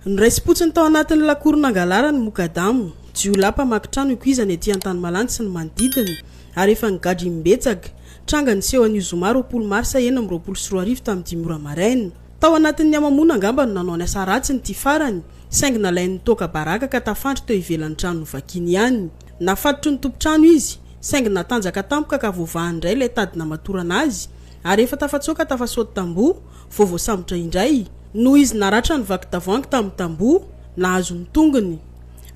Noraisim-potsiny tao anatin'ny lakoro nangalarany Mokadamo, jiolahy mpamaky trano ikoizana ety Antanimalandy sy ny manodidina ary efa nigadra im-betsaka. Tranga niseho anio zoma 20 marsa 2026 tamin'ny 5 ora maraina. Tao anatin'ny hamamoana angamba no nanao ny asa ratsiny ity farany, saingy nalain'ny toaka baraka ka tafandry teo ivelan'ny trano novakiany ihany. Nafatotry ny tompon-trano izy, saingy natanjaka tampoka ka voavahany indray ilay tady namatorana azy ary efa tafatsoaka tafasaoty tamboho vao voasambotra indray, noho izy naratra ny vaky tavoahangy tamin'ny tamboho nahazo ny tongony.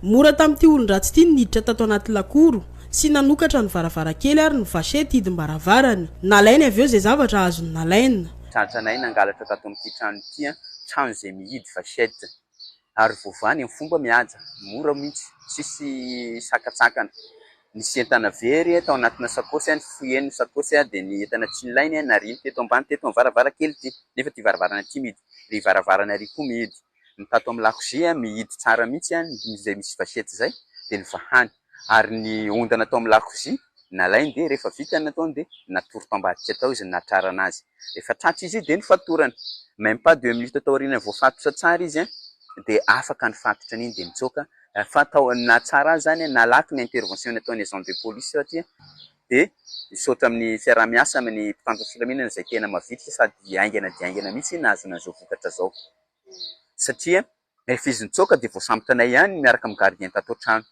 Mora tamin'ity olon-dratsy ity ny niditra tato anaty lakoro sy nanokatra ny varavarankely ary ny vachette hidim-baravarana. Nalainy avy eo izay zavatra azony nalaina. Tratranay nangalatra tato amin'ity trano ity, trano izay mihidy vachette ary voavahany amin'ny fomba mihaja, mora mihitsy, tsisy sakantsakana. Nisy entana very tao anatina sakaosy, nofoheny ny sakaosy dia ny entana tsy nilainy nariany teto ambany teto amin'ny varavarankely ity, nefa ity varavarana ity mihidy, ry varavarana ry koa mihidy. Ny tato amin'ny lakozia mihidy tsara mihitsy izay misy vachette izay dia novahany ary ny ondana tao amin'ny lakozia nalainy dia rehefa vita ny nataony dia natory tao ambadika tao izy nahatrarana azy. Rehefa tratra izy dia nofatorana. Même pas 2 minutes taorian'ny voafatotra tsara izy dia afaka nifatotra an'iny dia nitsoaka. Fa tao nahatsara azy zany, nalaky ny intervention nataon'ny agent de police satria dia misaotra amin'ny fiaraha-miasa amin'ny mpitandro filaminana izay tena mavitrika sady haingana dia haingana mihitsy nahazoana an'izao vokatra izao. Satria rehefa izy nitsoaka dia voasambotra anay ihany miaraka amin'ny gardien tato an-trano.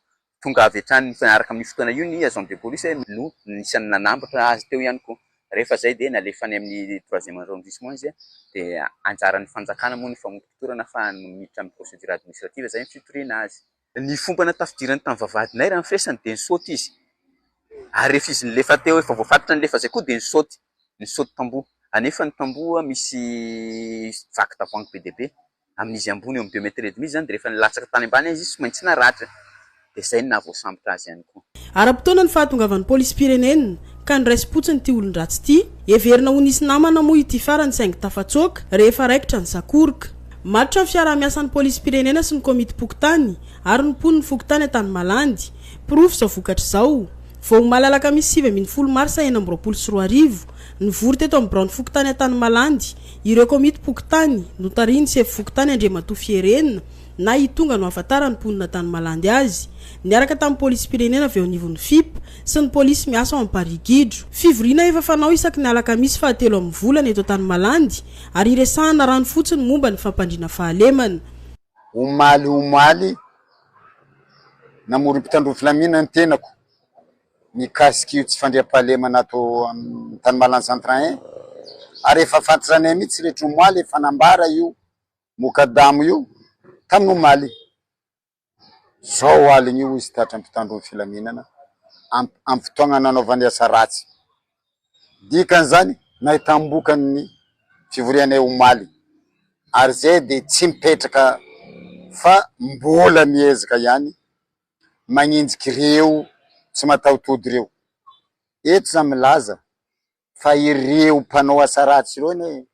Tonga avy hatrany miaraka amin'ny fotoana io ny agent de police no nisan'ny nanambotra azy teo ihany koa. Rehefa izay dia nalefa any amin'ny troisième arrondissement izy dia anjaran'ny fanjakana moa ny famotopotorana fa miditra amin'ny procédure administrative izay ny fitoriana azy. Ny fomba natafidirany tamin'ny vavahadinay raha ny firesany dia nisaoty izy. Ary rehefa izy nilefa teo efa voafatotra nilefa izay koa dia nisaoty, nisaoty tamboho. Anefa ny tamboho misy vaky tavoahangy be dia be. Amin'izy ambony eo amin'ny 2 mètres et demi zany dia rehefa nilatsaka tany ambany izy tsy maintsy naratra. Dia izay no nahavoasambotra azy ihany koa. Ara-potoana ny fahatongavan'ny polisim-pirenena ka noraisim-potsiny ity olon-dratsy ity. Heverina ho nisy namana moa ity farany saingy tafatsoaka rehefa raikitra ny sakoroka. Matotra ny fiaraha-miasan'ny polisim-pirenena sy ny komitim-pokontany ary ny mponin'ny fokontany Antanimalandy. Porofo izao vokatra izao. Vao omaly alakamisy 19 marsa 2026, nivory teto amin'ny biraon'ny fokontany Antanimalandy ireo komitim-pokontany notarihin'ny sefo fokontany Andriamatoa Fierena na i Tonga no ahafantaran'ny mponina Antanimalandy azy, niaraka tamin'ny polisim-pirenena avy eo anivon'ny FIP sy ny polisy miasa ao Amparigidro. Fivoriana efa fanao isaky ny alakamisy fahatelo amin'ny volana eto Antanimalandy ary iresahana rano fotsiny momba ny fampandriana fahalemana. Omaly omaly, namory mpitandro filaminana ny tenako mikasika io tsy fandriampahalemana ato amin'ny Antanimalandy Centre 1 ary efa fantatranay mihitsy rehetra omaly efa nambara io Mokadamo io tamin'ny omaly. Zao alina io izy tratra mpitandro ny filaminana amin'ny fotoagna nanaovany asa ratsy. Dikan'izany nahitam-bokany ny fivorianay omaly ary zay dia tsy mipetraka fa mbola miezaka ihany magnenjiky ireo tsy mataho-tody ireo. Eto za milaza fa ireo mpanao asa ratsy ireo anie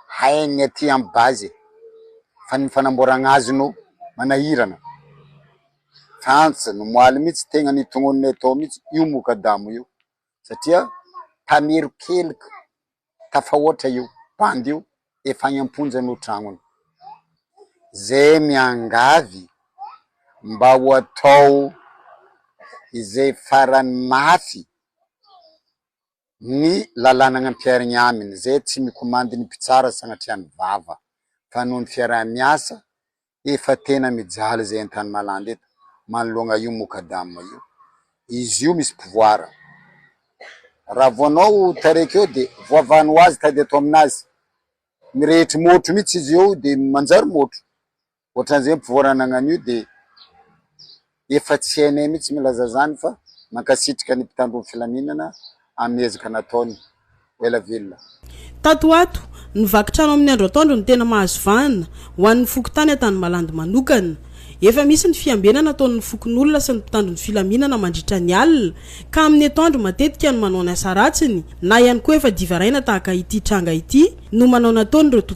hainy aty amin'ny base fa ny fanamboarana azy no manahirana. Frantsa no omaly mihitsy tegna nitonononay tao mihitsy io Mokadamo io satria mpamerin-keloka tafahoatra io bandy io efa any am-ponja no tragnony. Zay miangavy mba ho atao izay farany mafy ny lalàna nampiharigny aminy, zay tsy mikomandy ny mpitsara sagnatria ny vava fa noho ny fiaraha-miasa efa tena mijaly zay Antanimalandy eto manoloana io Mokadamo io. Izy io misy pouvoir, raha voanao taraiky eo de voavahany ho azy tady atao aminazy, mirehitry môtro mihitsy izy eo de manjary môtro, ohatran'izay pouvoir anagnany io de efa tsy hainay mihitsy milaza zany fa mankasitraka ny mpitandro ny filaminana amin'ny ezaka nataony. Ho ela velona. Tato ho ato, ny vaky trano amin'ny andro atoandro no tena mahazo vahana, ho an'ny fokontany Antanimalandy manokana. Efa misy ny fiambenana ataon'ny fokonolona sy ny mpitandro ny filaminana mandritra ny alina, ka amin'ny atoandro matetika no manao ny asa ratsiny, na ihany koa efa divaraina tahaka ity tranga ity no manao ny ataon'ireo.